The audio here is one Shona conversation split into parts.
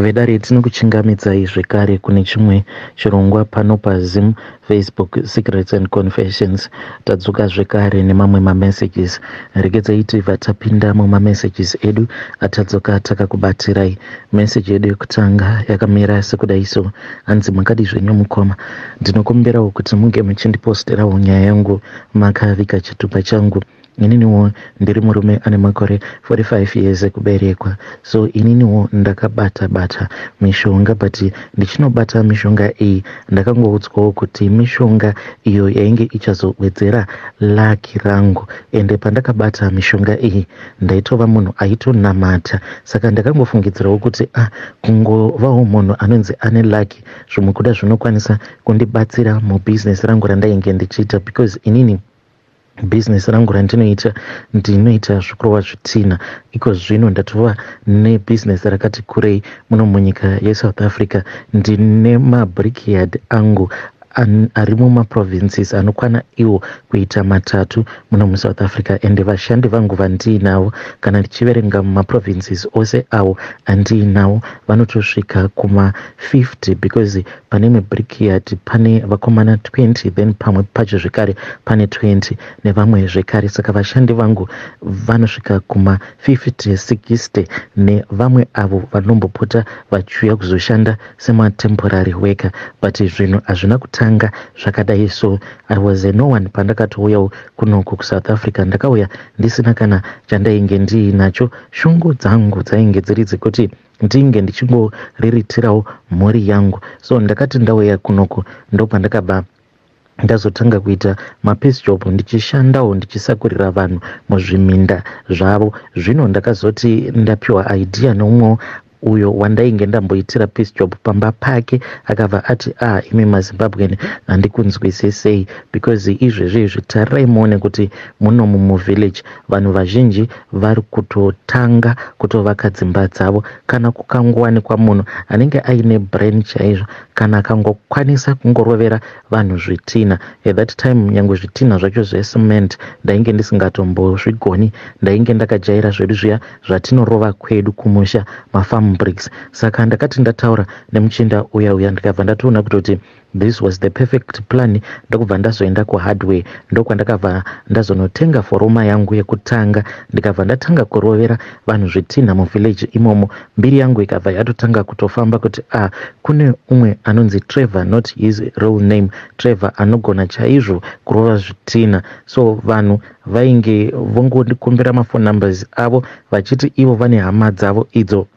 Vedare, tinokuchingamidzai zvekare kune chimwe chirongwa pano paZim Facebook Secrets and Confessions. Tadzoka zvekare nemamwe mamessages. Regedzai tibva tapinda mumamessages edu atadzoka takakubatirai. Message yedu yekutanga yakamira sekudai so: hanzi, "Makadi zvenyu mukoma? Ndinokumbirawo kuti munge muchindiposterawo nyaya yangu makaviga chitupa changu. Ininiwo ndiri murume ane makore 45 years ekuberekwa. So ininiwo ndakabata bata mishonga, but ndichinobata mishonga iyi ndakangoudzwawo kuti mishonga iyo yainge ichazowedzera luck rangu. Ende pandakabata mishonga iyi ndaitova munhu aitonamata, saka ndakangofungidzirawo kuti ah, kungovawo munhu anonzi ane luck, zvimwe kuda zvinokwanisa kundibatsira mubhizinesi rangu randainge ndichiita, because inini bhizinesi rangu randinoita, ndinoita zvekurova zvitina. Iko zvino ndatova nebhizinesi rakati kurei muno munyika yeSouth Africa. Ndine mabrickyard angu ari mumaprovinces anokwana iwo kuita matatu muno muSouth Africa. Ende vashandi vangu vandiinavo, kana ndichiverenga mumaprovinces ose awo andiinawo, vanotosvika kuma50, because pane imwe brickyard pane vakomana 20, then pamwe pacho zvekare pane 20 nevamwe zvekare. Saka vashandi vangu vanosvika kuma50, 60, nevamwe avo vanombopota vachiuya kuzoshanda sematemporary worker. But zvinhu hazvina kutanga zvakadai. So I was a no one pandakatouyawo kunoku kuSouth Africa. Ndakauya ndisina kana chandainge ndiinacho. Shungu dzangu dzainge dziri dzekuti ndinge ndichingoriritirawo mhuri yangu. So ndakati ndauya kunoku, ndopandakabva ndazotanga kuita mapiece job, ndichishandawo ndichisakurira vanhu muzviminda zvavo. Zvino ndakazoti ndapiwa idea neumwewo uyo wandainge ndamboitira piece job pamba pake. Akabva ati, 'Ah, imi maZimbabwean handikunzwisisei, because izvezvi izvi tarirai muone kuti munomu muvillage vanhu vazhinji vari kutotanga kutovaka dzimba dzavo. Kana kukangowanikwa munhu anenge aine brain chaizvo, kana akangokwanisa kungorovera vanhu zvitina.' At that time nyange zvitina zvacho zvecement ndainge ndisingatombozvigoni. Ndainge ndakajaira zvedu zviya zvatinorova kwedu kumusha, mafarm bricks. Saka ndakati ndataura nemuchinda uya uya, ndikabva ndatoona kutoti this was the perfect plan. Ndokubva ndazoenda kuhardware, ndokwandakabva ndazonotenga foroma yangu yekutanga, ndikabva ndatanga kurovera vanhu zvitinha muvillage imomo. Mbiri yangu ikabva yatotanga kutofamba kuti ah, kune umwe anonzi Trevor, not his real name, Trevor anogona chaizvo kurova zvitina. So vanhu vainge vongondikumbira maphone numbers avo, vachiti ivo vane hama dzavo idzo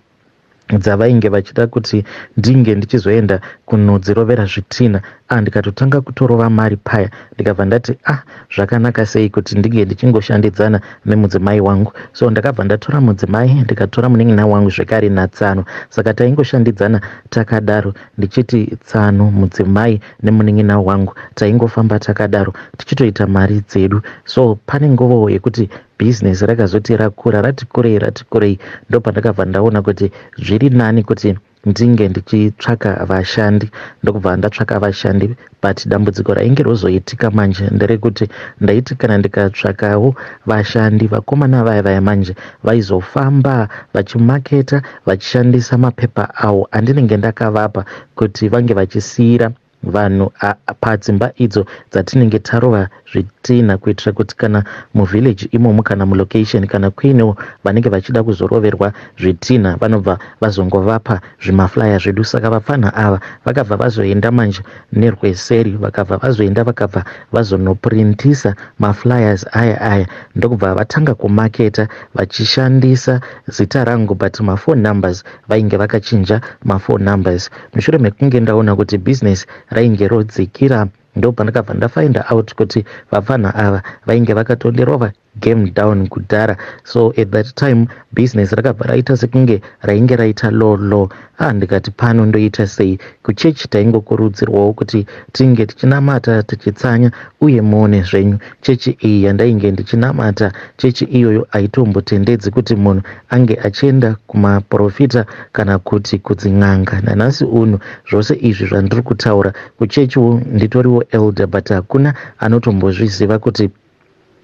dzavainge vachida kuti ndinge ndichizoenda kunodzirovera zvitina. Ah, ndikatotanga kutorova mari paya. Ndikabva ndati, 'Ah, zvakanaka sei kuti ndinge ndichingoshandidzana nemudzimai wangu.' So ndakabva ndatora mudzimai, ndikatora munin'ina wangu zvekare natsano. Saka taingoshandidzana takadaro, ndichiti tsano, mudzimai nemunin'ina wangu, taingofamba takadaro tichitoita mari dzedu. So pane nguvawo yekuti bhizinesi rakazoti rakura, rati kurei, rati kurei, ndopandakabva ndaona kuti zviri nani kuti ndinge ndichitsvaka vashandi. Ndokubva ndatsvaka vashandi, but dambudziko rainge rozoitika manje nderekuti ndaiti kana ndikatsvakawo vashandi, vakomana vaya vaya manje vaizofamba vachimaketa vachishandisa mapepa avo andinenge ndakavapa kuti vange vachisiyira vanhu padzimba idzo dzatinenge tarova zvitina, kuitira kuti kana muvillage imomo kana mulocation kana kuinewo vanenge vachida kuzoroverwa zvitina, vanobva vazongovapa zvimaflyer zvedu. Saka vapfanha ava vakabva vazoenda manje nerweseri, vakabva vazoenda, vakabva vazonoprintisa maflyers aya aya, ndokubva vatanga kumaketa vachishandisa zita rangu, but maphone numbers vainge vakachinja maphone numbers. Mushure mekunge ndaona kuti business rainge rodzikira, ndopandakabva ndafind out kuti vapfanha ava vainge vakatondirova game down kudhara. So at that time business rakabva raita sekunge rainge raita low low. Ah, ndikati pano ndoita sei? Kuchechi taingokurudzirwawo kuti tinge tichinamata, tichitsanya. Uye muone zvenyu, chechi iyi yandainge ndichinamata, chechi iyoyo haitombotendedzi kuti munhu ange achienda kumaprofita kana kuti kudzin'anga. Nanhasi uno zvose izvi zvandiri kutaura, kuchechiwo nditoriwo elder, but hakuna anotombozviziva kuti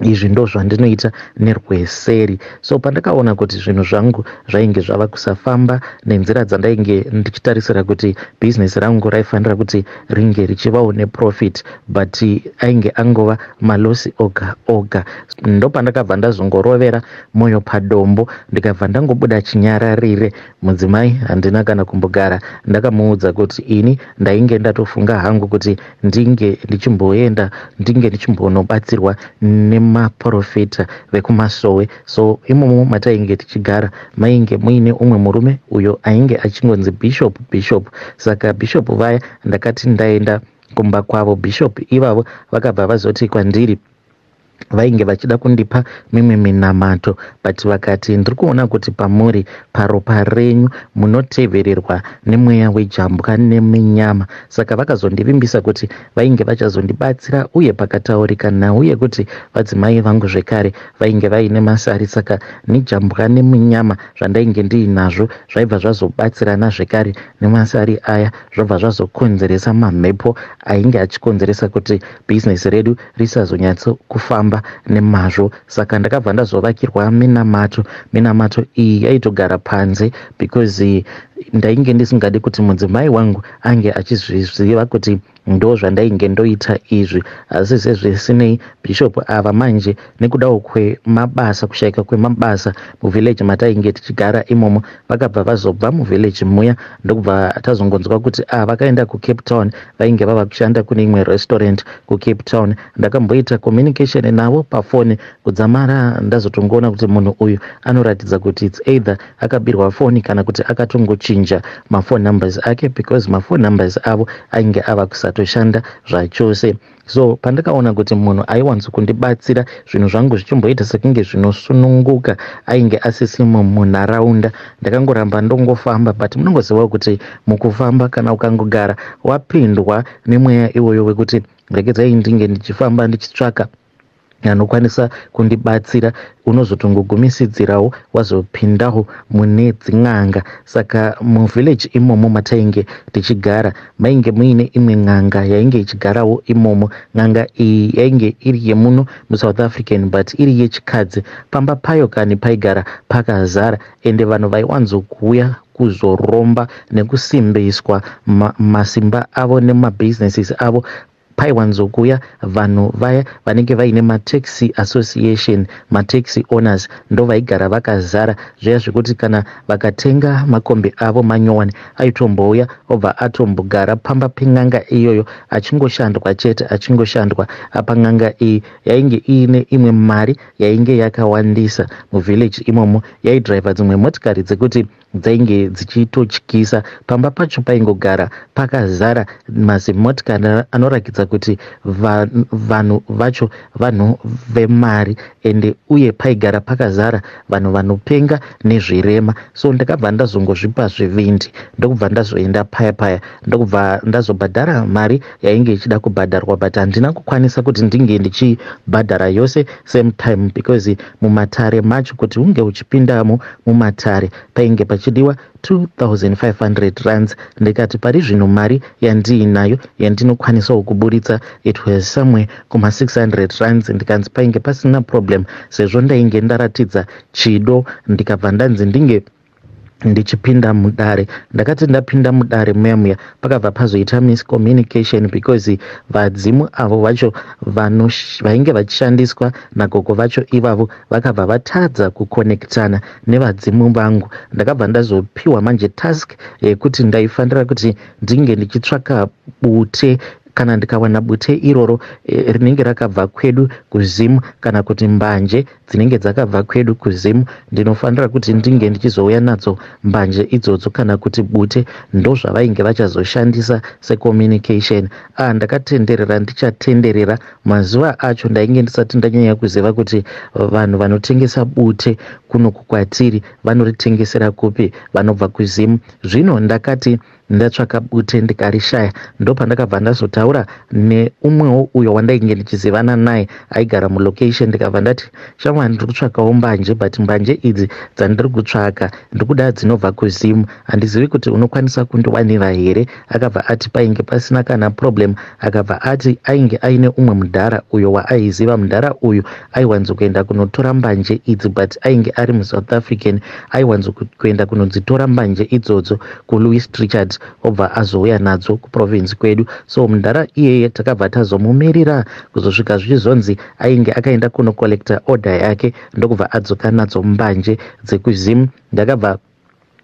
Izvi ndo zvandinoita nerweseri. So pandakaona kuti zvinhu zvangu zvainge zvava kusafamba nenzira dzandainge ndichitarisira kuti bhizinesi rangu raifanira kuti ringe richivawo neprofit, but ainge angova malosi oga oga, ndopandakabva ndazongorovera mwoyo padombo, ndikabva ndangobuda chinyararire. Mudzimai handina kana kumbogara ndakamuudza kuti ini ndainge ndatofunga hangu kuti ndinge ndichimboenda, ndinge ndichimbonobatsirwa nemaprofita vekumasowe. So imomo matainge tichigara mainge muine umwe murume uyo ainge achingonzi Bishop, Bishop. Saka Bishop vaya, ndakati ndaenda kumba kwavo, Bishop ivavo vakabva vazoti kwandiri vainge vachida kundipa mimwe minamato, but vakati, "Ndiri kuona kuti pamuri, paropa renyu, munotevererwa nemweya wejambwa neminyama." Saka vakazondivimbisa kuti vainge vachazondibatsira, uye pakataurika nhau yekuti vadzimai vangu zvekare vainge vaine masari, saka nejambwa neminyama zvandainge ndiinazvo zvaibva zvazobatsirana zvekare nemasari aya, zvobva zvazokonzeresa mamhepo ainge achikonzeresa kuti bhizinesi redu risazonyatso kufamba nemazvo. Saka ndakabva ndazovakirwa minamato. Minamato iyi yaitogara panze because ndainge ndisingadi kuti mudzimai wangu ange achizviziva kuti ndo zvandainge ndoita izvi. Asi sezvisinei, Bishop ava manje, nekudawo kwemabasa, kushayika kwemabasa muvillage matainge tichigara imomo, vakabva vazobva muvillage muya, ndokubva tazongonzwa kuti a vakaenda kuCape Town, vainge vava kushanda kune imwe restaurant kuCape Town. Ndakamboita communication navo pafoni kudzamara ndazotongoona kuti munhu uyu anoratidza kuti it's either akabirwa foni kana kuti akatongochinja maphone numbers ake, because maphone numbers avo ainge ava kusatoshanda zvachose. So pandakaona kuti munhu aiwanzo kundibatsira zvinhu zvangu zvichimboita sekunge zvinosununguka ainge asisimo munharaunda, ndakangoramba ndongofamba. But munongozivawo kuti mukufamba, kana ukangogara wapindwa nemweya iwoyo wekuti regedzai ndinge ndichifamba ndichitsvaka anokwanisa kundibatsira, unozotongogumisidzirawo wazopindawo mune dzin'anga. Saka muvillage imomo matainge tichigara mainge muine imwe n'anga yainge ichigarawo imomo. N'anga iyi yainge iri yemuno muSouth African, but iri yechikadzi. Pamba payo kani paigara pakazara, ende vanhu vaiwanzokuuya kuzoromba nekusimbiswa masimba avo nemabhizinesis avo. Paiwanzokuuya vanhu vaya vanenge vaine mataxi association, mataxi owners, ndo vaigara vakazara zviya zvekuti kana vakatenga makombi avo manyowani, aitombouya obva atombogara pamba pen'anga iyoyo, achingoshandwa chete, achingoshandwa. Apa n'anga iyi yainge iine imwe mari yainge yakawandisa muvillage imomo, yaidhiraivha dzimwe motikari dzekuti dzainge dzichitotyisa. Pamba pacho paingogara pakazara mazimotikari anorakidza kuti vanhu vacho vanhu vemari, ende uye paigara pakazara vanhu vanopenga nezvirema. So ndakabva ndazongozvipa zvivindi, ndokubva ndazoenda paya paya, ndokubva ndazobhadhara mari yainge ichida kubhadharwa, but handina kukwanisa kuti ndinge ndichibhadhara yose same time, because mumatare macho, kuti unge uchipindamo mumatare, painge pachidiwa 2500 rands. Ndikati pari zvino mari yandiinayo yandinokwanisawo kuburitsa, it was somewhere kuma600 rands. Ndikanzi painge pasina problem sezvo ndainge ndaratidza chido. Ndikabva ndanzi ndinge ndichipinda mudare. Ndakati ndapinda mudare muya muya, pakabva pazoita miscommunication, because vadzimu avo vacho vainge vachishandiswa nagogo vacho ivavo vakabva vatadza kuconnectana nevadzimu vangu. Ndakabva ndazopiwa manje task yekuti ndaifanira kuti ndinge ndichitsvaka bute. Kana ndikawana bute iroro rinenge rakabva kwedu kuZimu, kana kuti mbanje dzinenge dzakabva kwedu kuZimu, ndinofanira kuti ndinge ndichizouya nadzo mbanje idzodzo kana kuti bute, ndo zvavainge vachazoshandisa secommunication. Ndakatenderera, ndichatenderera. Mazuva acho ndainge ndisati ndanyanya kuziva kuti vanhu vanotengesa bute kunoku kwatiri vanoritengesera kupi, vanobva kuZimu. Zvino ndakati Ndatsvaka bute ndikarishaya. Ndopandakabva ndazotaura neumwewo uyo wandainge ndichizivana naye aigara mulocation, ndikabva ndati, "Shamwari, ndiri kutsvakawo mbanje, but mbanje idzi dzandiri kutsvaka ndikuda dzinobva kuZimu. Handizivi kuti unokwanisa kundiwanira here?" Akabva ati painge pasina kana problem. Akabva ati ainge aine umwe mudhara uyo waaiziva. Mudhara uyu aiwanzokuenda kunotora mbanje idzi, but ainge ari muSouth African. Aiwanzokuenda kunodzitora mbanje idzodzo kuLouis Trichardt, obva azouya nadzo kuprovince kwedu. So mudhara iyeye takabva tazomumirira kuzosvika zvichizonzi ainge akaenda kunocollecta order yake, ndokubva adzoka nadzo mbanje dzekuZimu. Ndakabva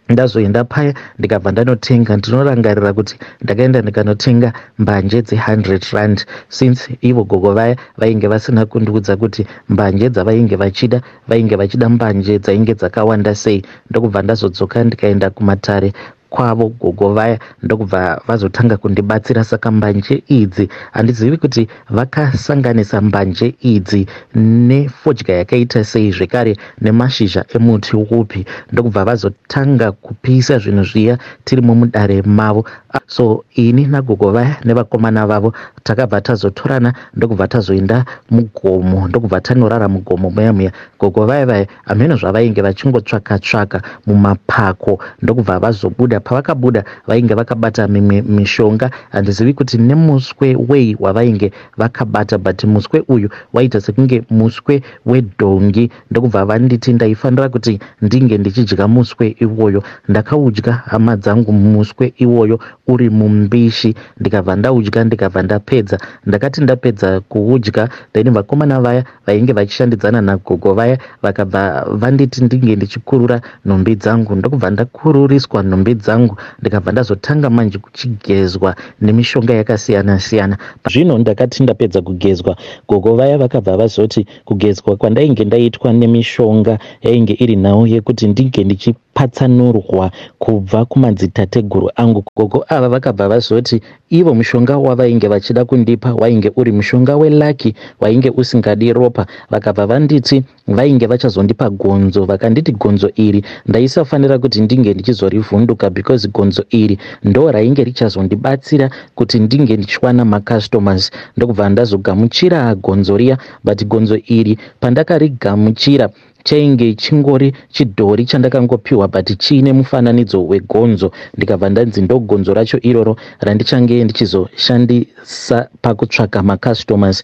ndazoenda paya, ndikabva ndanotenga. Ndinorangarira kuti ndakaenda ndikanotenga mbanje dze100 rand, since ivo gogo vaya vainge vasina kundiudza kuti mbanje dzavainge vachida, vainge vachida mbanje dzainge dzakawanda sei. Ndokubva ndazodzoka, ndikaenda kumatare kwavo gogo vaya, ndokubva vazotanga kundibatsira. Saka mbanje idzi, handizivi kuti vakasanganisa mbanje idzi nefodya yakaita sei, zvekare nemashizha emuti upi, ndokubva vazotanga kupisa zvinhu zviya tirimo mudare mavo. So ini nagogo vaya nevakomana vavo takabva tazotorana, ndokubva tazoenda mugomo, ndokubva tanorara mugomo muya muya. Gogo vaya vaya, hameno zvavainge vachingotsvaka tsvaka mumapako, ndokubva vazobuda. Pavakabuda, vainge vakabata mimwe mishonga. Handizivi kuti nemuswe wei wavainge vakabata, but muswe uyu waita sekunge muswe wedhongi, ndokubva vanditi ndaifanira kuti ndinge ndichidya muswe iwoyo. Ndakaudya, hama dzangu, muswe iwoyo uri mumbishi. Ndikabva ndaudya, ndikabva ndapedza. Ndakati ndapedza kuudya, then vakomana vaya vainge vachishandidzana nagogo vaya vakabva vanditi ndinge ndichikurura nhumbi dzangu, ndokubva ndakururiswa nhumbi dzangu, ndikabva ndazotanga manje kuchigezwa nemishonga yakasiyana siyana. Zvino ndakati ndapedza kugezwa, gogo vaya vakabva vazoti kugezwa kwandainge ndaitwa nemishonga yainge iri nhau yekuti ndinge ndichipatsanurwa kubva kumadzitateguru angu. Gogo ava vakabva vazoti ivo mushonga wavainge vachida kundipa wainge uri mushonga welucky, wainge usingadi ropa. Vakabva vanditi vainge vachazondipa gonzo. Vakanditi gonzo iri ndaisafanira kuti ndinge ndichizorivhunduka, because gonzo iri ndo rainge richazondibatsira kuti ndinge ndichiwana macustomers. Ndokubva ndazogamuchira gonzo riya, but gonzo iri pandakarigamuchira, chainge chingori chidhori chandakangopiwa, but chiine mufananidzo wegonzo. Ndikabva ndanzi ndo gonzo racho iroro randichange ndichizoshandisa pakutsvaka macustomers.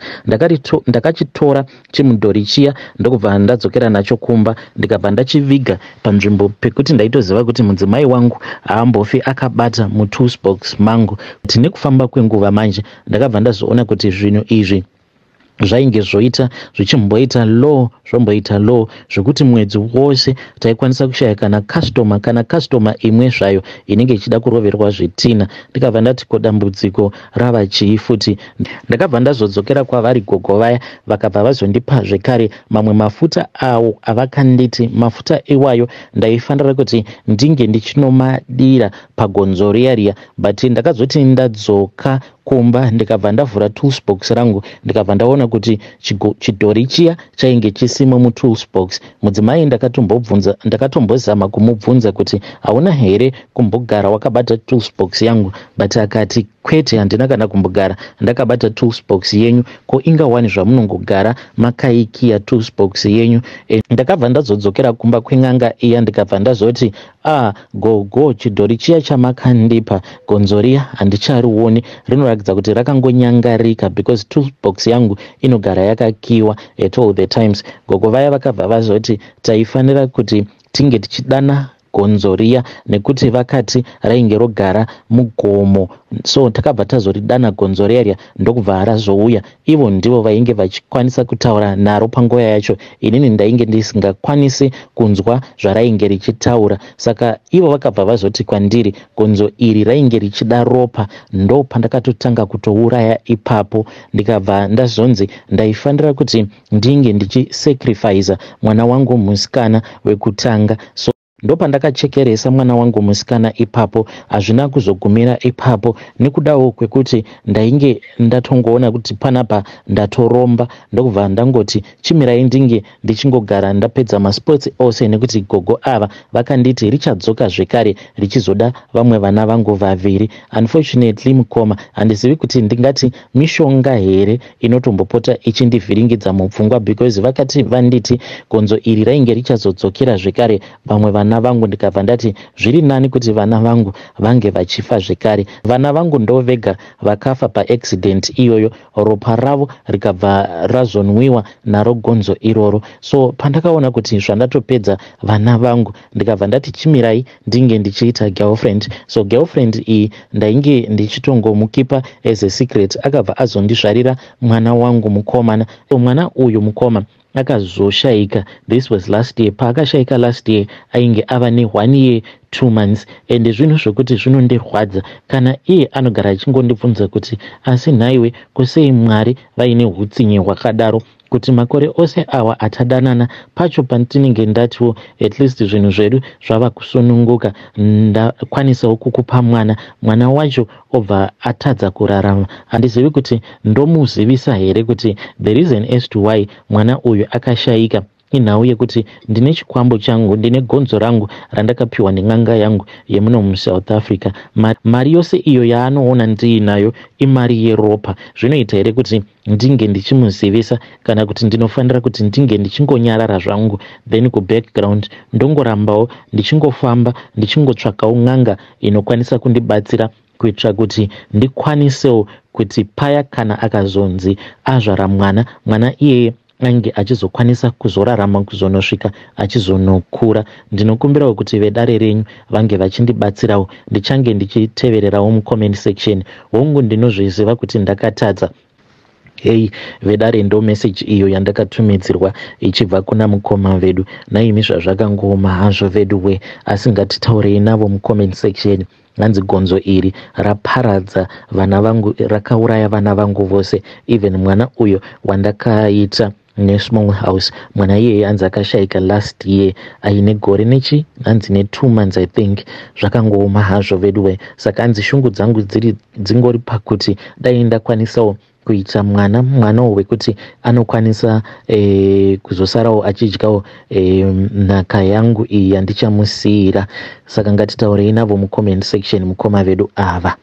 Ndakachitora chimudhori chiya, ndokubva ndadzokera nacho kumba, ndikabva ndachiviga panzvimbo pekuti ndaitoziva kuti mudzimai wangu haambofi akabata mutoolbox mangu. Tine kufamba kwenguva manje, ndakabva ndazoona kuti zvinhu izvi zvainge zvoita zvichimboita low, zvomboita low, zvekuti mwedzi wose taikwanisa kushaya kana customer, kana customer imwe zvayo inenge ichida kuroverwa zvitina. Ndikabva ndati, "Ko dambudziko rava chii futi?" Ndakabva ndazodzokera kwavari gogo vaya, vakabva vazondipa zvekare mamwe mafuta awo avakanditi mafuta iwayo ndaifanira kuti ndinge ndichinomadira pagonzo riya riya. But ndakazoti ndadzoka kumba, ndikabva ndavhura toolbox rangu, ndikabva ndaona kuti chidhori chiya chainge chisimo mutoolbox. Mudzimai ndakatombobvunza, ndakatombozama kumubvunza kuti, "Hauna here kumbogara wakabata toolbox yangu?" But akati, "Kwete, handina kana kumbogara ndakabata toolbox yenyu. Ko ingawani zvamunongogara makaikiya toolbox yenyu?" Ndakabva ndazodzokera kumba kwen'anga iya, ndikabva ndazoti, "A gogo, chidhori chiya chamakandipa, gonzo riya, handicharioni. Rinoratidza kuti rakangonyangarika, because toolbox yangu inogara yakakiwa at all the times." Gogo vaya vakabva vazoti taifanira kuti tinge tichidana gonzo riya, nekuti vakati rainge rogara mugomo. So takabva tazoridana gonzo riya riya, ndokubva razouya. Ivo ndivo vainge vachikwanisa kutaura naro panguva yacho. Inini ndainge ndisingakwanisi kunzwa zvarainge richitaura. Saka ivo vakabva vazoti kwandiri gonzo iri rainge richida ropa. Ndo pandakatotanga kutouraya ipapo. Ndikabva ndazonzi ndaifanira kuti ndinge ndichisacrifica mwana wangu musikana wekutanga. So Ndopandakachekeresa mwana wangu musikana ipapo. Hazvina kuzogumira ipapo, nekudawo kwekuti ndainge ndatongoona kuti panapa ndatoromba, ndokubva ndangoti chimirai ndinge ndichingogara ndapedza masports ose, nekuti gogo ava vakanditi richadzoka zvekare richizoda vamwe vana vangu vaviri. Unfortunately mukoma, handizivi kuti ndingati mishonga here inotombopota ichindivhiringidza mupfungwa, because vakati vanditi gonzo iri rainge richazodzokera zvekare vamwe vana vangu, ndikabva ndati zviri nani kuti vana vangu vange vachifa zvekare. Vana vangu ndo vega vakafa paaccident iyoyo, ropa ravo rikabva razonwiwa naro gonzo iroro. So pandakaona kuti zvandatopedza vana vangu, ndikabva ndati chimirai ndinge ndichiita girlfriend. So girlfriend iyi ndainge ndichitongomukipa as a secret. Akabva azondizvarira mwana wangu mukomana. Mwana uyu mukoma akazoshayika, this was last year. Paakashayika last year ainge ava ne1 year 2 months, ende zvinhu zvokuti zvinondirwadza. Kana iye anogara achingondibvunza kuti asi nhaiwe, kusei Mwari vaine utsinye hwakadaro, kuti makore ose awa atadanana, pacho pandinenge ndatiwo at least zvinhu zvedu zvava kusununguka, ndakwanisawo kukupa mwana, mwana wacho obva atadza kurarama. Handizivi kuti ndomuzivisa here kuti the reason as to why mwana uyu akashayika inhau yekuti ndine chikwambo changu, ndine gonzo rangu randakapiwa nen'anga yangu yemuno muSouth Africa. Mari yose iyo yaanoona ndiinayo imari yeropa. Zvinoita here kuti ndinge ndichimuzivisa, kana kuti ndinofanira kuti ndinge ndichingonyarara zvangu, then kubackground ndongorambawo ndichingofamba ndichingotsvakawo n'anga inokwanisa kundibatsira, kuitira kuti ndikwanisewo kuti paya kana akazonzi azvara mwana, mwana iyeye ange achizokwanisa kuzorarama kuzonosvika achizonokura? Ndinokumbirawo kuti vedare renyu vange vachindibatsirawo. Ndichange ndichitevererawo mucomment section. Hongu, ndinozviziva kuti ndakatadza. Hei vedare, ndo meseji iyo yandakatumidzirwa ichibva kuna mukoma vedu. Naimi, zvazvakangooma hazvo vedu we, asi ngatitaurei navo mucomment section. Hanzi gonzo iri raparadza vana vangu, rakauraya vana vangu vose, even mwana uyo wandakaita nesmall house. Mwana iyeye hanzi akashayika last year aine gore nechi, hanzi ne2 months, I think. Zvakangooma hazvo veduwe. Saka hanzi shungu dzangu dziri dzingori pakuti dai ndakwanisawo kuita mwana, mwanawo wekuti anokwanisa kuzosarawo achidyawo nhaka yangu iyi yandichamusiyira. Saka ngatitaurei navo mucomment section, mukoma vedu ava.